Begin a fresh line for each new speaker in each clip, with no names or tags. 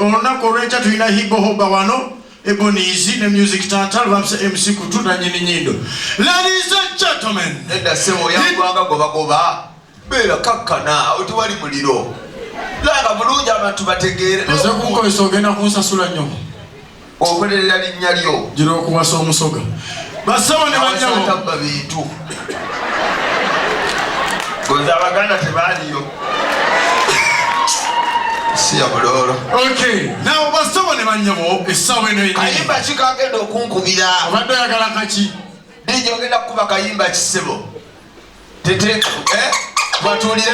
Olunaku olw'enkya tulina Hibo Hoba wano, Ebonies ne Music Tata Lwamse MC Kutu na nyini nyindo. Ladies and gentlemen.
Nedda ssebo, oyangwanga gobagoba. Beera kakkana, otewali muliro. Langa bulungi abantu bategeere.
Oze kunkozesa, ogenda kunsasula nnyo.
Okolerera linnya lyo.
Gira okuwasa omusoga. Bassebo ne bannyabo.
Tabba bintu. Goza Abaganda tebaaliyo. Si ya buloolo.
Okay, now bassebo ne bannyabo, essaawa eno yennyini.
Kayimba ki kagenda okunkubira?
Obadde oyagala kaki?
DJ ogenda kukuba kayimba kisebo. Tete, eh? Batuulire?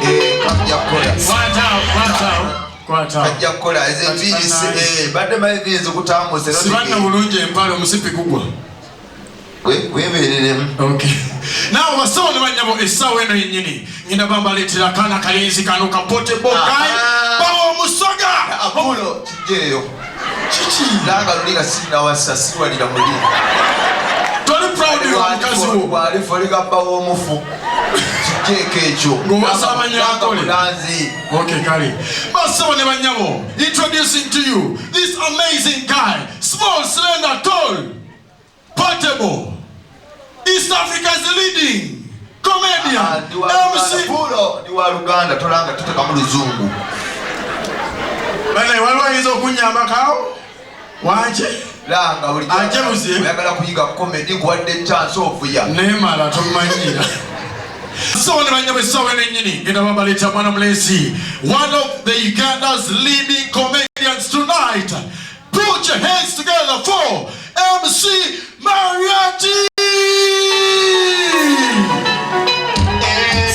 Eh, kajja kukola.
Kwataawo, kwataawo, kwataawo.
Kajja kukola. Ezo enviiri badde manyi enviiri zikutambuse.
Sibanna bulungi empale, omusipi gugwa.
Weebereremu.
Okay. Now bassebo ne bannyabo, essaawa eno yennyini ngenda bambaleetera akaana kalenzi kano ka Portable Guy. Bawa omusoga.
Apulo kijjeeyo.
Kiki?
Langa luli nga sinnawasa, sirwalira muli.
Toli proud wa mukazi wo.
Bwalifa oli gabba w'omufu. Kijjeeko ekyo.
Ng'owasa Abanyankole.
Mulanzi.
Okay, kale. Bassebo ne bannyabo, introducing to you this amazing guy, small, slender, tall, portable, East Africa's leading comedian, MC.
Pulo ndi wa Luganda, tolanga tutekamu luzungu.
Bane, waliwo ayinza okunyambako awo? Wanje?
Langa bulijjo.
Ajebuze.
Oyagala kuyiga comedy, nkuwadde chance ovuya.
Neemala tomanyira. So ne bannyabo, essaawa eno ennyini ngenda bambaleeta mwana mulenzi, one of the Uganda's leading comedians tonight. Put your hands together for MC Mariachi.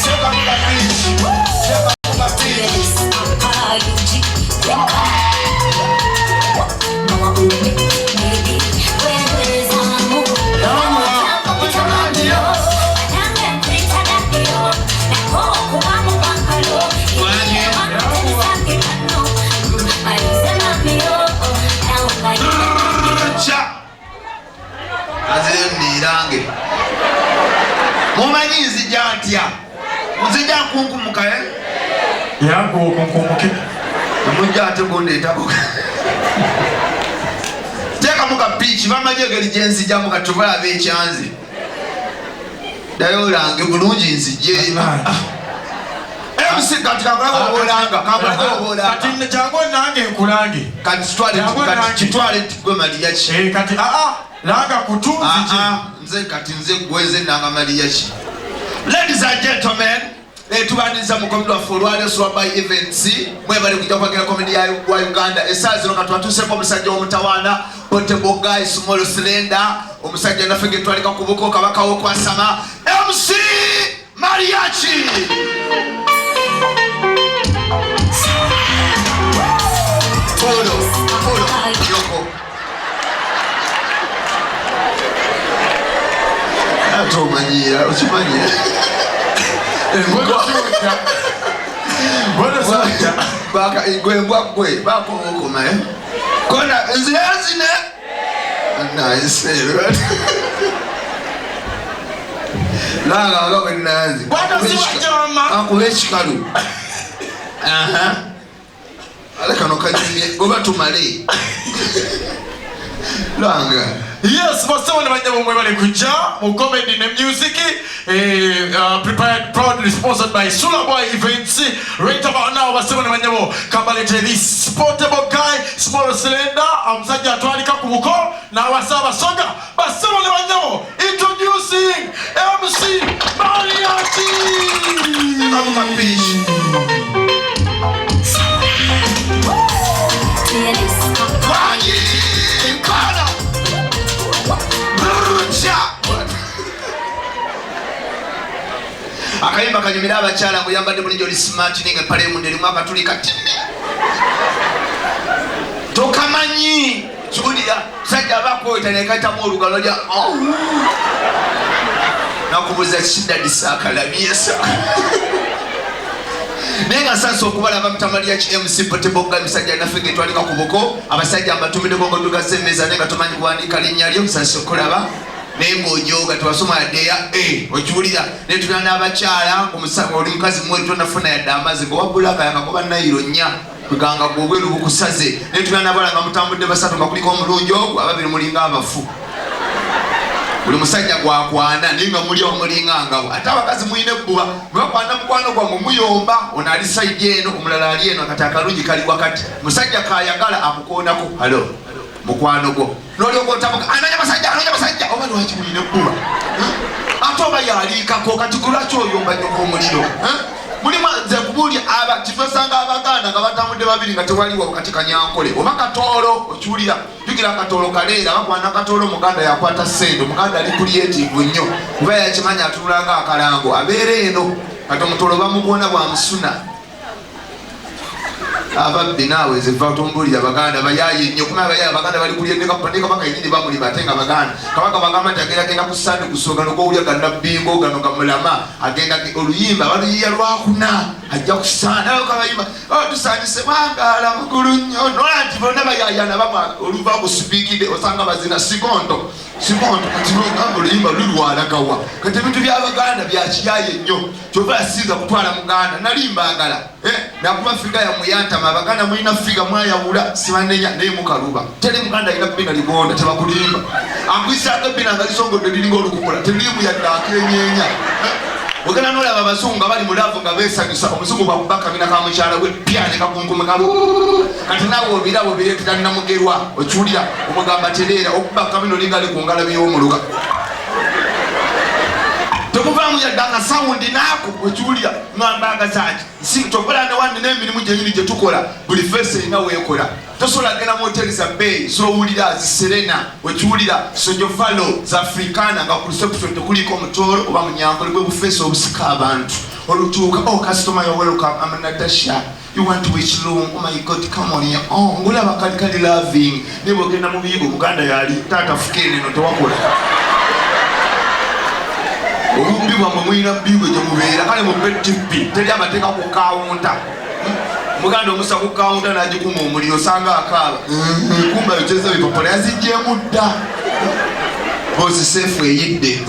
Teekamu ka pitch. Teekamu ka pitch. Cha. Azire nirange. Mumanyi nzija ntya? Nzija nkunkumuka, eh?
Yangu okunkomoke.
Temujja ate kundeetako. Teekamu ka pitch, bamanyi engeri gye nzijamu kati obalaba ekyanze. Ddayo olange bulungi nzije. MC kati kankulage oba olanga, kankulage oba olanga.
Kati nne jangu nange nkulange.
Kati kitwale
Jangu
kati
nange.
kitwale nti gwe Mariachi.
Eh, kati aa langa kutu nzije.
Ah, ah, nze kati nze gwe nze nanga Mariachi. Ladies and gentlemen, tubaniriza mu comedy waffe olwaleero Swaby Events. Mwebale kujja kwagira comedy ya wa Uganda. Essaawa zino kati watuuseeko omusajja w'omutawaana, Portable Guy, Small Slender, omusajja naffe ge twalika ku buko, kabaka w'okwasama, MC Mariachi. Polo, Polo, Yoko. Ate omanyiira, okimanyi.
Mbona siwajja?
Baka gwe mbwa gwe bakobokoma, eh? Kona nzire nzine. Nice. Langa nga bwe nanzi.
Bwana siwajja wamma.
Akuba ekikalu. Aha. Ale kano kanyumye goba tumale. Langa.
Yes, bassebo ne bannyabo, mwebale kujja mu comedy ne music, prepared, proudly sponsored by Sula Boy Events. Right about now, bassebo ne bannyabo, kambalete this Portable Guy, small cylinder, omusajja atwalika ku buko n'awasa abasoga. Bassebo ne bannyabo, introducing MC Mariachi.
Kamu ka pitch. Wangi nkona. Rucha. Akayimba kanyumira abakyala ng'oyambadde bulijjo oli smart ninga empale y'omunda erimu akatuli katini. Tokamanyi kiwulira musajja aba akweyita naye kayitamu olugalo lya oh. Nakubuuza kidadisaakalabye naye nga nsansa okubalaba mutamaliya ki MC Portable Guy, musajja naffe ge twalika ku buko. Abasajja mbatumiddeko nga odugaza emmeeza naye nga tomanyi kuwandiika linnya lyo. Nsansa okulaba naye ng'ojooga tewasoma yadde ya a okiwulira. Naye tulina n'abakyala oli mukazi mweru tonafuna yadde amazzi nga wabulaka yakagoba nayiro 4. Kweganga gwe obweru bukusaze. Naye tulina n'abawala nga mutambudde basatu nga kuliko omulungi ogwo, ababiri mulinga abafu. Buli musajja gwakwana naye nga muli awo mulinga ngabo. Ate abakazi mulina ebbuba, bwe bakwana mukwano gwammwe muyomba, ono ali sayidi eno, omulala ali eno, kati akalungi kali wakati. Musajja kayagala akukoonako, halo mukwano gwo, nolyoka otabuka, anoonya basajja, anoonya basajja. Oba lwaki mulina ebbuba? Ate oba yaliikako, kati kulwaki oyomba nyoko omuliro? Mulimu nze kubuulya aba kitosanga Abaganda nga batambudde babiri nga tewaliwo kati Kanyankole oba Katoolo, okiwulira? Jjukira Katoolo kaleera bakwana Katoolo, Muganda yakwata ssente. Omuganda ali creative nnyo kuba yakimanya atunula nga akalango abeera eno. Kati Omutoolo bamugwona bwamusuna ababbi naawe nze va tombulira. Baganda bayaye nnyo kuma abayaye Abaganda bali kulya ne Kabaka yenyini bamulima ate nga Baganda Kabaka bagamba nti agenda genda ku Sande kusooka nogowulya gannabbingo gano gamulama agenda oluyimba baluyiya lwakuna ajja kusaana kabayimba tusanyuse wangaala mukulu nnyo nola nti bonna bayayana bamwa oluva ku sipiikide osanga bazina sikonto sikonto. Kati nogamba oluyimba lulwalagawa? Kati ebintu by'Abaganda byakiyaye nnyo, kyova yasinza kutwala Muganda nali mbaagala nakuba figure yammwe yantama. Abaganda mulina figure mwayawula, sibanenya naye mukaluba. Teri Muganda alina bbina ligonda, tebakulimba. Akwisaako ebbina nga lisongodde liringa olukukola, teririmu yadde akenyeenya. Ogenda nolaba abazungu nga bali mu love nga besanyusa, omuzungu bwakuba akabina ka mukyala we pya ne kakunkumeka. Kati naawe obirabo bireetera namugerwa, okiwulira? Omugamba tereera okuba akabina olinga ali ku ngalabi y'omuluka, tekuvaamu yadde akasawundi naako, okiwulira? Ngambagazaki si tokola newandi n'emirimu gyenyini gyetukola, buli face erina weekola. Tosobola genda mu hoteri za bbeeyi zowulira ziserena, okiwulira, sojovalo za Africana nga ku reception tekuliko Omutoolo oba Munyankole. Bwe bufeesi obusika abantu olutuuka, "Oh, customer, you're welcome. I'm Natasha. You want which room? Oh my God, come on here." Oh, ngulaba kali kali loving. Naye bwogenda mu biyigo, Muganda yali taata fukeene eno tewakola obubbi bwammwe mulina biyigo gye mubeera. Kale mubbe tibbi, teri amateeka ku kawunta. Muganda omusa ku kawunta n'agikuma omuliro, osanga akaaba kumba yokyeza bipapula yaziggyemu dda. Bosi seefu eyidde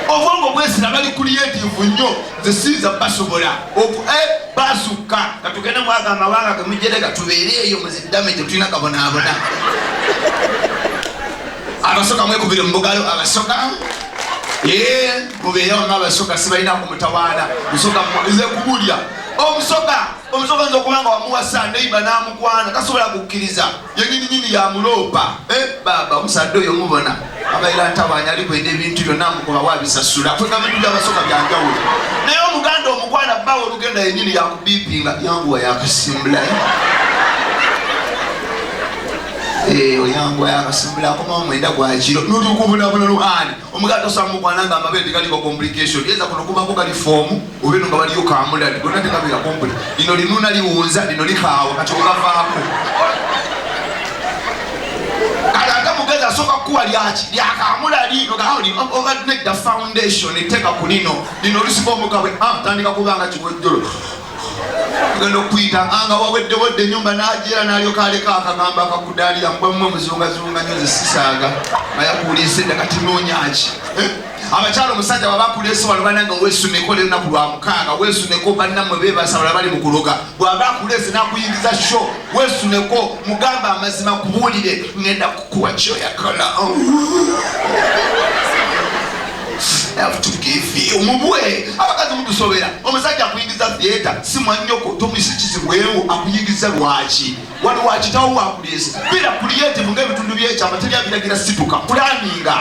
obwongo bwesira, bali creative nnyo. Nze siyinza basobola basukka. Katugende mwaga amawanga gemujerega, tubeere eyo muziddame tetulina kabonaabona. Abasoka mwekubire mu bugalo. Abasoka mubeerewo nga abasoka sibalina kumutawaana. Musoka nze kubulya omusoka, omusoka nze okubanga wamuwasa neiba n'amukwana tasobola kukkiriza yenyininyini yamuloopa. Baba omusadde oyo mubona abaira ntawaanya ali kwenda ebintu byonna mukuba wabisasula. Kwega bintu byabasoka byanjawulo. Naye Omuganda omukwana bbawe olugenda yenyini yakubipinga yanguwa yakasimbula oyanguwa yakasimbula akomawo 9 gwakiro nolukubulabula luani. Omuganda tosobola mukwana nga amabeere tegaliko complication. Yeza kuno kubako kali foam oba eno nga baliyo kamulali gonna tegabeera complete. Lino linuna liwunza, lino likaawa, kati ogavaako. Kale ate mugezi asooka kukuwa lyaki lyakamulali oba nedda foundation teeka ku lino lino olusika omukabwe tandika kubanga kiwejjolo genda okuyita nga wawedde wedde enyumba najeera nalyoka aleka akagambo akakudalira mbwammwe muzungazunga nyo zisisaaga nga yakuliisa edda. Kati noonyaki? Abakyala, omusajja waba akuleese wano banange weesuneko leero lunaku lwa mukaaga, weesuneko. Bannammwe beebasa bala bali mu kuloga. Bw'aba akuleese n'akuyingiza sho, weesuneko, mugamba amazima, kubuulire ngenda kukuwa kyoyagala. Have to give you mubwe. Abakazi mutusobera. Omusajja akuyingiza theatre, si mwanyoko tomusikizibwewo akuyingiza lwaki? Wano wakitawo wakuleese. Beera creative ng'ebitundu byekyama teri abiragira situka planninga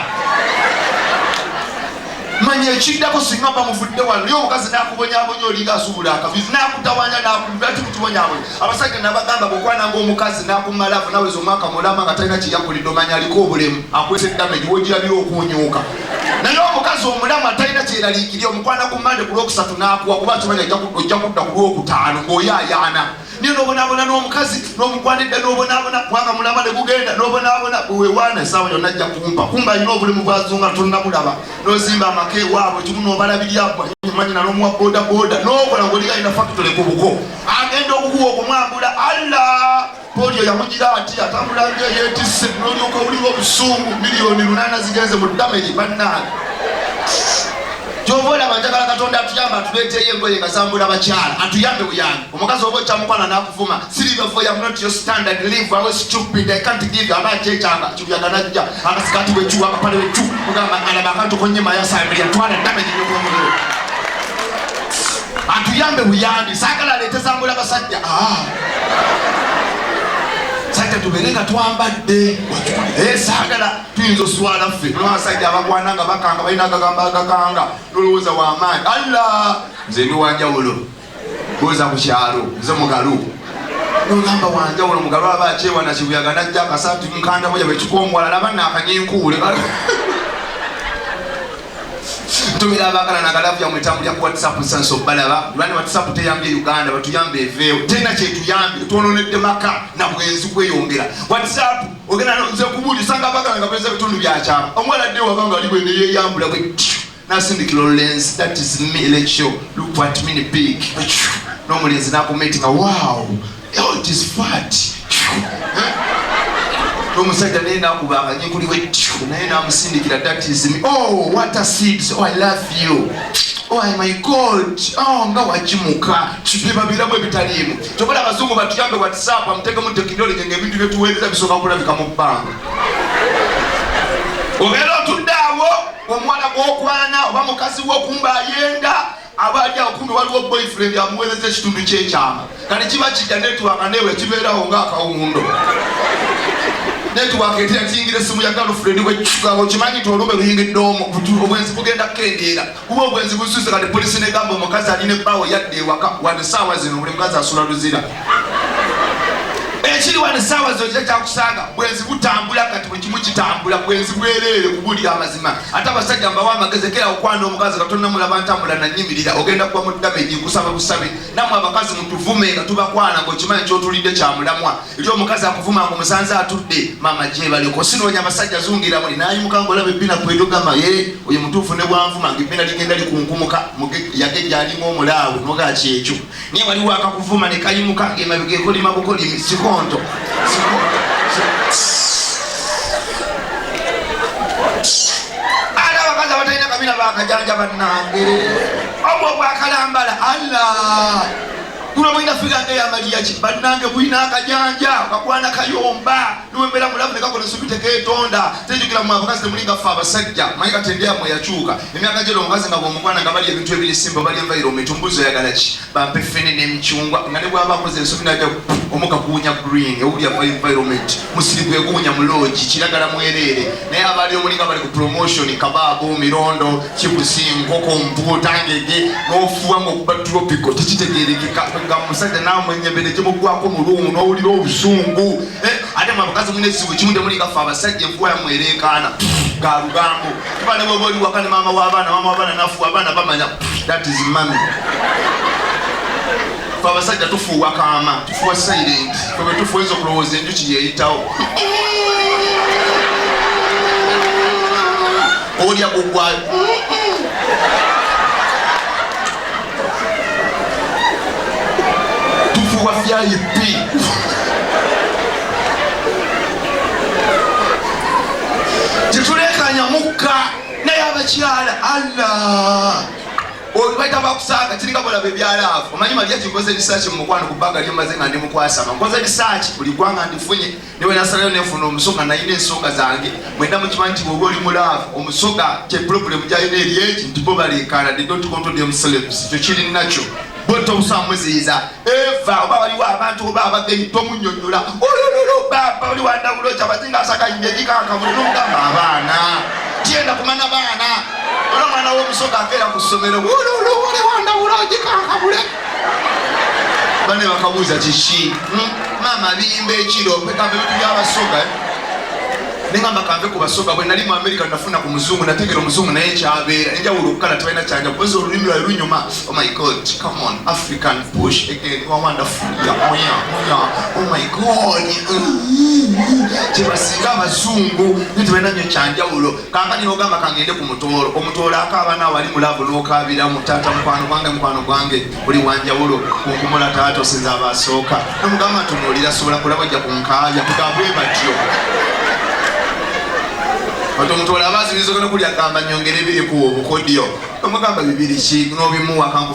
manya ekiddako singa mba muvudde wano. Naye omukazi nakubonyabonya olinga asubula akabizi nakutawanya nakulati mutubonyabonya. Abasajja nabagamba bwokwananga omukazi nakumalavu naweza omwaka mulama nga talina kyeyakulidde, omanya aliko obulemu akwesa damage wogirabira okunyuuka. Naye omukazi omulamu atalina kyeraliikirya omukwana ku Mande, ku Lwokusatu nakuwa kuba kimanya ojja kudda ku Lwokutaano ng'oyayaana. Naye nobonabona n'omukazi n'omukwana edda nobonabona mwaka mulaba ne gugenda nobonabona wewaana esaawa yonna ajja kumpa kumba alina obulemu bwazunga tonnamulaba nozimba amaka ewaabwe kimu nobalabirya manyina n'omuwa boda boda nokola ngaoliga alina factory ku buko agenda okukuwa okumwambula alla polio yamugira ati atambula nga yeetisse nolyoka owulira obusungu 8 million zigenze mu damage. Bannange. Kyova olaba njagala Katonda atuyambe atuleeteyo engoye nga zambula bakyala, atuyambe buyambi. Omukazi oba okyamukwana n'akuvuma, siriva for you, not your standard, leave awe stupid, I can't give you. Aba akyekyanga kibuyaga najja akasikati bwekiwa akapale bwetu mugamba alaba akantu konyima yasambiria twala damage nyokomuliro. Atuyambe buyambi, saagala aleete zambula basajja. Sajja tubeere nga twambadde. Saagala tuyinza oswala ffe. Mulimu abasajja abagwana nga bakanga, balina agagamba agakanga, nolowooza w'amaanyi. Allah, nze ndi wanjawulo. Buuza ku kyalo, nze mugalu. Nogamba wanjawulo, mugalu aba akyewana kibuyaga najja akasaati mukanda bwe bwekikombwala, laba nno akanyenkuule. Ntumira abaagala nagalavu yamwe etambulira ku WhatsApp, nsanso balaba. Lwani WhatsApp teyambye Uganda, batuyambe eveewo. Terina kyetuyambye, twononedde maka na bwenzi kweyongera. WhatsApp ogenda nze kubuulira, osanga abaagala nga bweza ebitundu bya kyama. Omuwala adde waka nga ali bwe neyeyambula bwe tyu, nasindikira olulenzi, that is me, Rachel, look what me big. N'omulenzi n'akomentinga, wow, oh, it is fat. N'omusajja naye n'akuba akanyikuli bwe tyu, naye n'amusindikira, that is me, oh, what a seeds, oh, I love you, oh my God, oh, nga wakimuka. Bibabiramu ebitaliimu. Kyobola abazungu batuyambe WhatsApp amuteekemu tekinologi ng'ebintu byetuweereza bisooka kulabika mu bbanga. Obeera otudde awo, omwana gw'okwana oba mukazi wo kumba ayenda, aba ali awo kumbe waliwo boyfriend amuweereza ekitundu ky'ekyama. Kati kiba kijja network newe kibeerawo ng'akawundo. Network etera kiyingira essimu ya girlfriend bwe okimanyi nti olumbe luyingidde omwo, obwenzi bugenda kukendeera. Kuba obwenzi bususse kati polisi negamba omukazi alina ebbaawo yadde ewaka, wano essaawa zino buli mukazi asula luzira. Ekiri wano essaawa zino kira kyakusanga bwenzi butambula kati buli kimu kitambula, bwenzi bwereere kubulira amazima. Ate abasajja mbawa amagezi, kera okwana omukazi nga tonnamulaba ntambula nanyimirira, ogenda kuba mu damage, nkusaba busabe. Nammwe abakazi mutuvume nga tubakwana ng'okimanyi ky'otulidde kya mulamwa. Eri omukazi akuvuma nga omusanze atudde, maama gyebaleko. Sinoonya abasajja zungira muli n'ayimuka ng'olaba ebbina kwedogama, ye oyo mutuufu ne bwanvuma ng'ebbina ligenda likunkumuka, yagejja alinga omulaawe noga kyekyo. Naye waliwo akakuvuma ne kayimuka ng'emabega ekolima bukolimi, sikonto. Sikonto. Ate abakazi abatalina kabina bakajanja bannange. Obwo bwakalambala Allah. Kuno mulina figa nga eyamaliya ki bannange, bulina akajanja kakwana kayomba niwembeera mulavu ne kakola ensobi tekeetonda. Tejjukira mmwe abakazi temuli nga ffe abasajja. Manyi kati endya yammwe yakyuka. Emyaka gyero omukazi nga bw'omukwana nga bali ebintu ebiri simba, bali environment, ombuzi oyagala ki? Bampe ffene n'emicungwa. Nga ne bw'aba akoze ensobi n'ajja omuka guwunya green, owulya environment, musiri gwe guwunya mu loogi, kiragala mwereere. Naye abaali omuli nga bali ku promotion, kabaabu, mirondo, chipusi, nkoko, mpuuta, ngege, n'ofuuwa ng'okuba tropical, tekitegeerekeka. Nga musajja naawe mwenyebere gimugwako mu luumu n'owulira obusungu. Ate mwe abakazi mulina ekizibu kimu, temuli nga ffe abasajja, enfuuwa yammwe ereekaana ga lugambo. Tuba ne bw'oba oli waka ne maama w'abaana, maama w'abaana n'afuuwa, abaana bamanya that is mommy. Ffe abasajja tufuuwa kaama, tufuuwa silent. Ffe bwe tufuuwa oyinza okulowooza enjuki yeeyitawo. Olya gugwayo. Tufuuwa VIP. Tetulekanya mukka naye abakyala Allah. Oyo bayita bakusaaga kiringa bw'olaba ebyalaavu. Omanyi Maria kinkoze research mu mukwano ku bbanga lye mmaze nga ndi mukwasama. Nkoze research buli ggwanga ndifunye. Ne bwe nasalayo ne nfuna omusoga nalina ensonga zange. Mwenna mukimanyi nti bw'oba oli mu love, omusoga kye problem gy'alina eri eki nti bo baleekaana, they don't control themselves. Ekyo kiri nakyo. Bo tobusobola muziyiza. Eva oba waliwo abantu oba abagenyi tomunnyonnyola. Olololo baaba oli wandawulo ki abazinga asaka gikankabule n'omugamba abaana. Tiyenda kumanya baana. Olwo omwana w'omusoga akeera ku ssomero. Ololo oli wandawulo gikankabule. Bane bakabuuza kiki? Maama biyimba ekiro, kwegamba ebintu by'abasoga. Nengamba kanve ku basoga, bwe nali mu America nafuna ku muzungu, nategeera omuzungu naye kyabeera. Enjawulo okukala tebalina kyanja, kukoza olulimi lwawe lunyuma. Oh my God, come on, African push again, you are wonderful. Yeah, oh yeah, oh yeah, oh my God. Kyebasinga abazungu, naye tebalina nnyo kyanjawulo. Kaakati n'ogamba kangende ku mutoolo, omutoolo akaaba naawe ali mu love n'okaabiramu, taata mukwano gwange, mukwano gwange, oli wanjawulo, kunkumula taata osinza abasooka. Nomugamba ntunuulira sobola kulaba ojja kunkaabya, kugamba bwe batyo. Otomutwala amaazi bizoka nokulya, gamba nyongere ebiri ku obukodyo, omugamba bibiri ki, n'obimuwa kanku.